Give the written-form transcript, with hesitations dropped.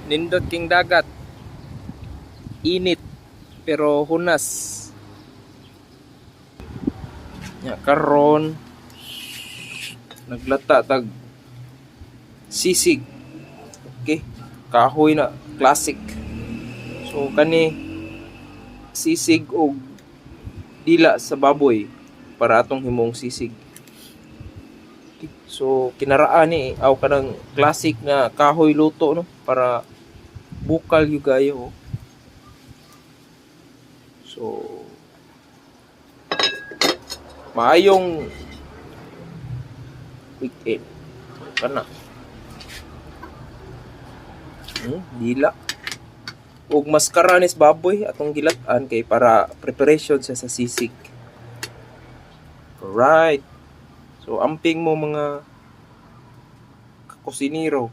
Nindot king dagat. Init pero hunas. Nya karon naglata tag sisig. Okay. Kahoy na classic. So kani sisig og dila sa baboy para atong himong sisig. Okay. So kinaraan ni aw kanang classic na kahoy luto, no, para bukal gyud kayo. Oh. So maayong weekend. Kana. Dila. Ug maskara nis baboy atong gilat-an kay para preparation siya sa sisig. Alright. So amping mo, mga kakusinero.